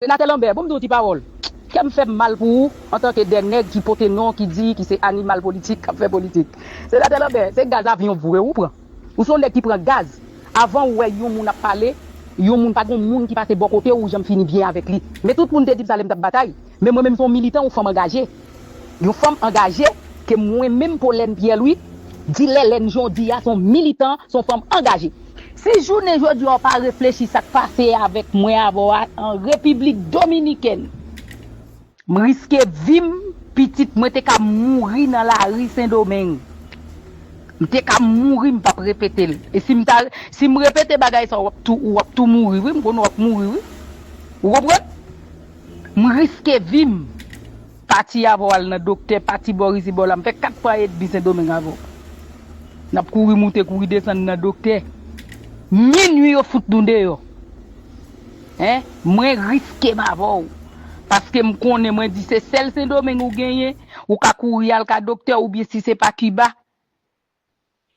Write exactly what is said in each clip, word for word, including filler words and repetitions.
Senatè Lanbè, bon, m di w ti pawòl. Kè m fè m mal pou ou, antanke de nèg ki pote non, ki di, ki se animal politik, k ap fè politik. Senatè Lanbè, se gaz avyon vre ou pran. Ou se yon nèg ki pran gaz. Avan ou wè yon moun ap pale, yon moun, pa gen moun ki pase bò kote ou, ou janm fini byen avèk li. Men tout moun te di m sa lè m t ap batay. Men mwen menm se yon militan, yon fanm angaje. Yon fanm angaje ke mwen menm Paulène Pierre Louis, di Lèlèn jodi a, se yon militan, se yon fanm angaje. Si jounen jodi a w pa reflechi sa k pase avèk mwen avè w a an Repiblik Dominikèn, m riske vi m, pitit mwen te ka mouri nan lari Sendomeng. M te ka mouri, m p ap repete l. E si m ta, si m repete bagay sa, w ap tou, w ap tou mouri, wi. M konnen w ap mouri, wi. Ou konprann? M riske vi m. Pati avè w al nan doktè, pati bò isi bò la. M fè kat fwa edmi Sendomeng avè w. N ap kouri moute, kouri desann nan doktè. Minui yo fout nou deyò. Hein? Mwen riske m avè w. Paske m konnen, mwen di se sèl Sendomeng ou genyen, ou ka kouri al ka doktè, oubyen si se pa Kiba.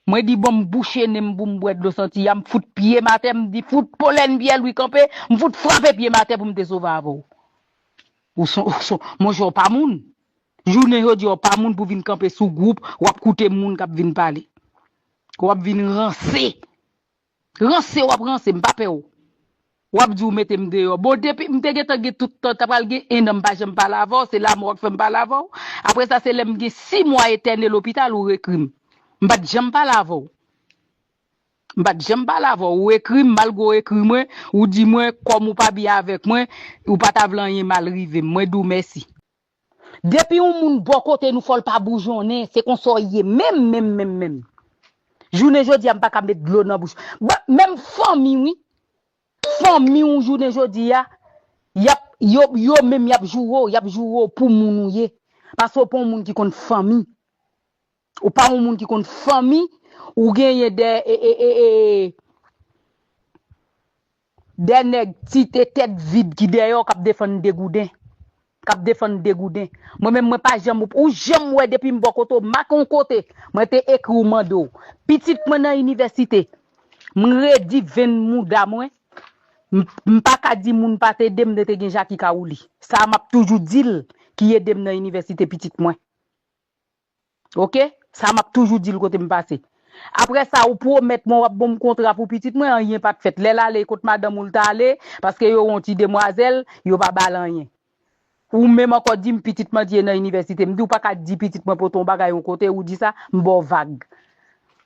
Mwen di bon, m bouche nen m pou m bwè dlo santi a, m fout pye m atè, m di fout Paulène Pierre Louis kanpe, m fout frape pye m atè pou m te sove avè w. Ou son, ou son, monchè, w pa moun. Jounen jodi a, w pa moun pou vin kanpe sou gwoup, w ap koute moun k ap vin pale. W ap vin ranse. Ranse w ap ranse, m pa pè w. W ap di w mete m deyò. Bon, depi m te gentan gen tout tan, ta pral gen ennan m pa janm pale avè w, se lanmò k fè m pale avè w. Apre sa, se lè m gen sis mwa entène lopital ou ekri m. M pa t janm pale avè w. M pa t janm pale avè w. Ou ekri m, malgre w ekri mwen, ou di mwen, kòm ou pa byen avèk mwen, ou pa ta vle anyen mal rive m. Mwen di w mèsi. Depi yon moun bò kote nou, fò l pa boujonnen, se konsa w ye menm, menm, menm, menm. Jounen jodi a, m pa ka met dlo nan bouch. Ba, menm fanmi, wi. Fanmi w jounen jodi a, y ap, yo, yo menm y ap joure w, y ap joure w pou moun ou ye. Paske w pa yon moun ki konn fanmi. Ou pa yon moun ki konn fanmi, ou genyen de, e, e, e, e, de nèg ti te tèt vid ki dèyè w k ap defann degouden. K ap defann degouden. Mwen menm, mwen pa janm, ou janm wè depi m bò kote w, make yon kote, mwen te ekri w mande w. Pitit mwen nan inivèsite, m redi venn mouda mwen, m, m pa ka di moun pa t ede m, te, te gen Jackie Kawouli. Sa a m ap toujou di l ki ede m nan inivèsite pitit mwen. Oke? Sa m ap toujou di l kote m pase. Apre sa, ou pwomèt mwen w ap ban m kontra pou pitit mwen, anyen pa t fèt. Lè l ale kot madanm ou l t ale, paske yo wè yon ti demwazèl, yo pa ba l anyen. Ou menm ankò di m pitit mwen di e nan inivèsite. M di w pa ka di pitit mwen pote yon bagay yon kote, ou di sa, m ba w vag.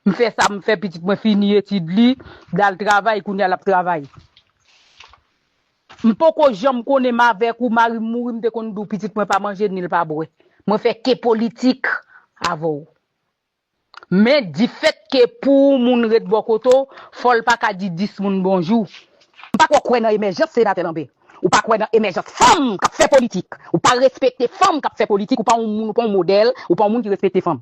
M fè sa, m fè pitit mwen fini etid li, l al travay, kounye a l ap travay. M poko janm konnen m avèk ou, mari m mouri, m te konn di w pitit mwen pa manje ni l pa bwè. Mwen fè ke politik avè w. Men difèt ke pou yon moun ret bò kote w, fò l pa ka di dis moun bonjou. M pa kwè w kwè nan emèjans, Senatè Lanbè. Ou pa kwè nan emèjans fanm k ap fè politik. Ou pa respekte fanm k ap fè politik. Ou pa yon moun, ou pa yon modèl, ou pa yon moun ki respekte fanm.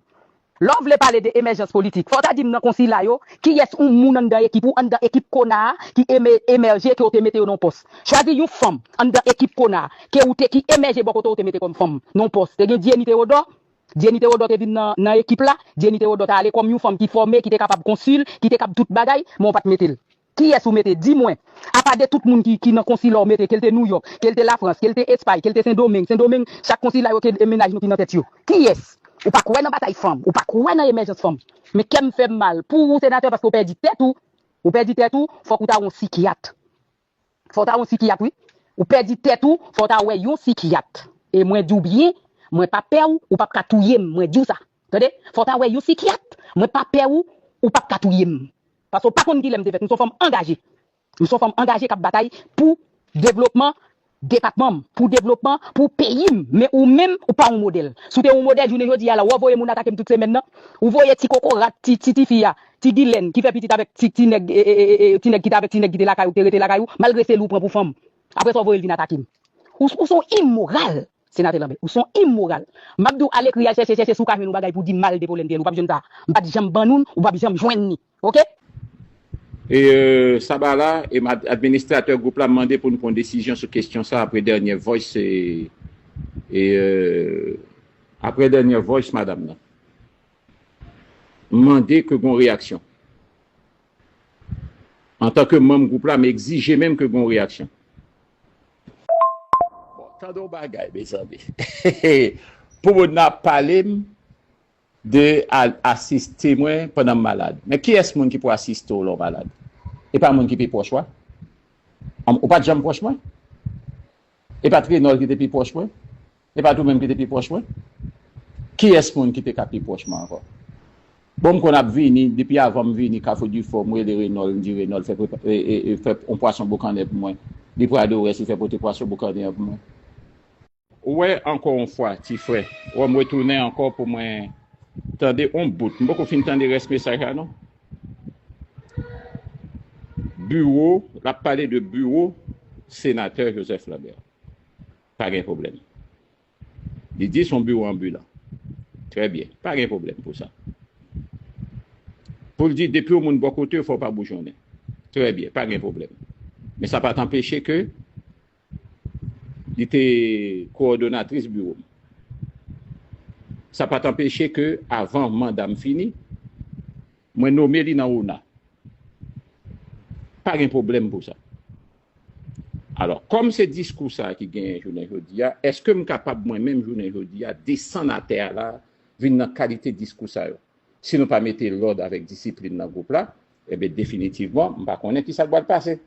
Lè w vle pale de emèjans politik, fò w ta di m nan konsila yo, kiyès yon moun anndan ekip ou, anndan ekip kona a, ki eme-, emèje, ke w te mete yo nan yon pòs. Chwazi yon fanm anndan ekip kona a, ke ou te, ki emèje bò kote w, te mete kòm fanm nan yon pòs. Te gen Dieuny Théodore, Dieuny Théodore te vin nan, nan ekip la, Dieuny Théodore t ale kòm yon fanm ki fòme, ki te kapab konsil, ki te kab tout bagay, men w pa t mete l. Kiyès ou mete? Di mwen. Apa de tout moun ki, ki nan konsila w mete, ke l te Nouyòk, ke l te Lafrans, ke l te Espay, ke l te Sendomeng. Sendomeng, chak konsila yo ke mennaj nou ki nan tèt yo. Kiyès? Ou pa kwè nan batay fanm, ou pa kwè nan emèjans fanm. Men kè m fè m mal pou ou, senatè, paske w pèdi tèt ou. Ou pèdi tèt ou, fòk ou ta wè yon sikiyat. Fò w ta wè yon sikiyat, wi. Ou pèdi tèt ou, fò w ta wè yon sikiyat. E mwen di w byen, mwen pa pè w, ou p ap ka touye m, mwen di w sa. Tande? Fò w ta wè yon sikiyat, mwen pa pè w, ou p ap ka touye m. Paske w pa konn kilè m te fèt. M se yon fanm angaje. M se yon fanm angaje k ap batay pou devlopman depatman m, pou devlopman, pou peyi m. Men ou menm, ou pa yon modèl. Si w te yon modèl, jounen jodi a la, w ap voye moun atake m tout semèn nan. Ou voye ti kokorat, ti, ti, tifi a, ti Gilèn, ki fè pitit avèk ti, ti nèg, e, e, e, e, ti nèg ki te avèk ti nèg ki te lakay ou, ki te rete lakay ou, malgre se li w pran pou fanm. Apre sa, w voye l vin atake m. Ou, ou se yon imoral. Senatè Lanbè, ou se yon imoral. M ap di w al ekri, al chèche, chèche si w ka jwenn yon bagay pou di mal de Paulène Pierre, ou p ap jwenn sa. M pa t janm ban nou l, ou p ap janm jwenn ni. Oke? E euh, Sabala e administratè gwoup la mande pou nou pran desizyon sou kesyon sa apre dènyè voice e, e euh, apre dènyè voice madam nan. M mande ke gon reyaksyon. Antanke manm gwoup la, m egzije menm ke gon reyaksyon. Tande yon bagay, mezanmi. Pou moun nan ap pale m de al asiste mwen pandan m malad. Men kiyès moun ki pou asiste w lè w malad? E pa moun ki pi pwòch w a? An, ou pa t janm pwòch mwen? E pa t Renòl ki te pi pwòch mwen? E pa t ou menm ki te pi pwòch mwen? Kiyès moun ki te ka pi pwòch mwen ankò? Bon, m konn ap vini, depi avan m vini Kafou Difò, m rele Renòl, m di Renòl fè prepa-, e, e, e, fè yon pwason boukannen pou mwen. Li pral Dowès, li fè pote pwason boukannen an pou mwen. Ou wè, ankò yon fwa, ti frè, wè m retounen ankò pou mwen tande yon bout. M poko fin tande rès mesaj la, non. Biwo, l ap pale de biwo senatè Joseph Lambert. Pa gen pwoblèm. Li di se yon biwo anbilan. Trè byen. Pa gen pwoblèm pou sa. Pou l di depi yon moun bò kote w, fò w pa boujonnen. Trè byen. Pa gen pwoblèm. Men sa pa t anpeche ke li te kowòdonatris biwo m. Sa pa t anpeche ke avan manda m fini, mwen nome li nan ona. Pa gen pwoblèm pou sa. Alò, kòm se diskou sa a ki genyen jounen jodi a, èske m kapab mwen menm jounen jodi a desann atè a la, vin nan kalite diskou sa yo? Si nou pa mete lòd avèk disiplin nan gwoup la, ebyen definitivman, m pa konnen kisa k pral pase.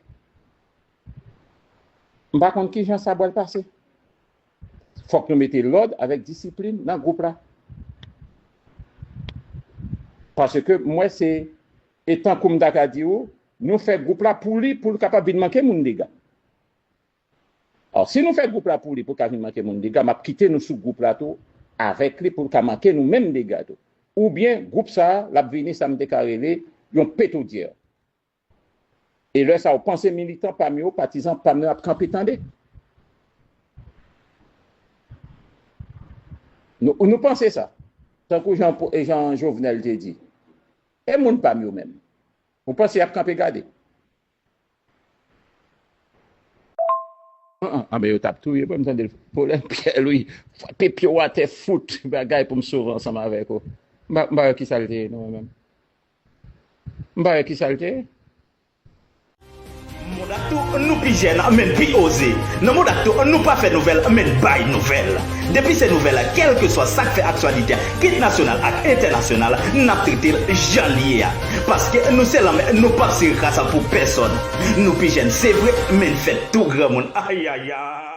M pa konn kijan sa pral pase. Fòk nou mete lòd avèk disiplin nan gwoup la. Paske m wè se, e tankou m ta ka di w, nou fè gwoup la pou li, pou l kapab vin manke moun dega. Alò, si nou fè gwoup la pou li, pou l ka vin manke moun dega, m ap kite nou sou gwoup la tou avèk li, pou l ka manke nou menm dega tou. Oubyen, gwoup sa a, l ap vini, sa m te ka rele, yon petodyè. E lè sa a, w panse militan pa m yo, patizan pa m yo ap kanpe tande? Nou, nou panse sa? Tankou jan, jan Jovenel te di, e moun pa m yo menm, ou panse y ap kanpe gade? An, an, anben yo t ap touye mwen, m tande l, Polèn Pyè Lwi, frape pye w atè, fout bagay pou m sove ansanm avèk ou. M pa, m pa wè kisa l te ye, non, mwen menm. M pa wè kisa l te ye. Mond ak tou, nou pi jèn, men n pi oze. Nan mond ak tou, nou pa fè nouvèl, men n bay nouvèl. Depi se nouvèl, kèlkeswa sa k fè aktyalite a, kit nasyonal ak entènasyonal, n ap trete l jan l ye a. Paske nou se lanmè, nou p ap sere kras pou pèsòn. Nou pi jèn, se vre, men n fèt tou granmoun. Ayayay!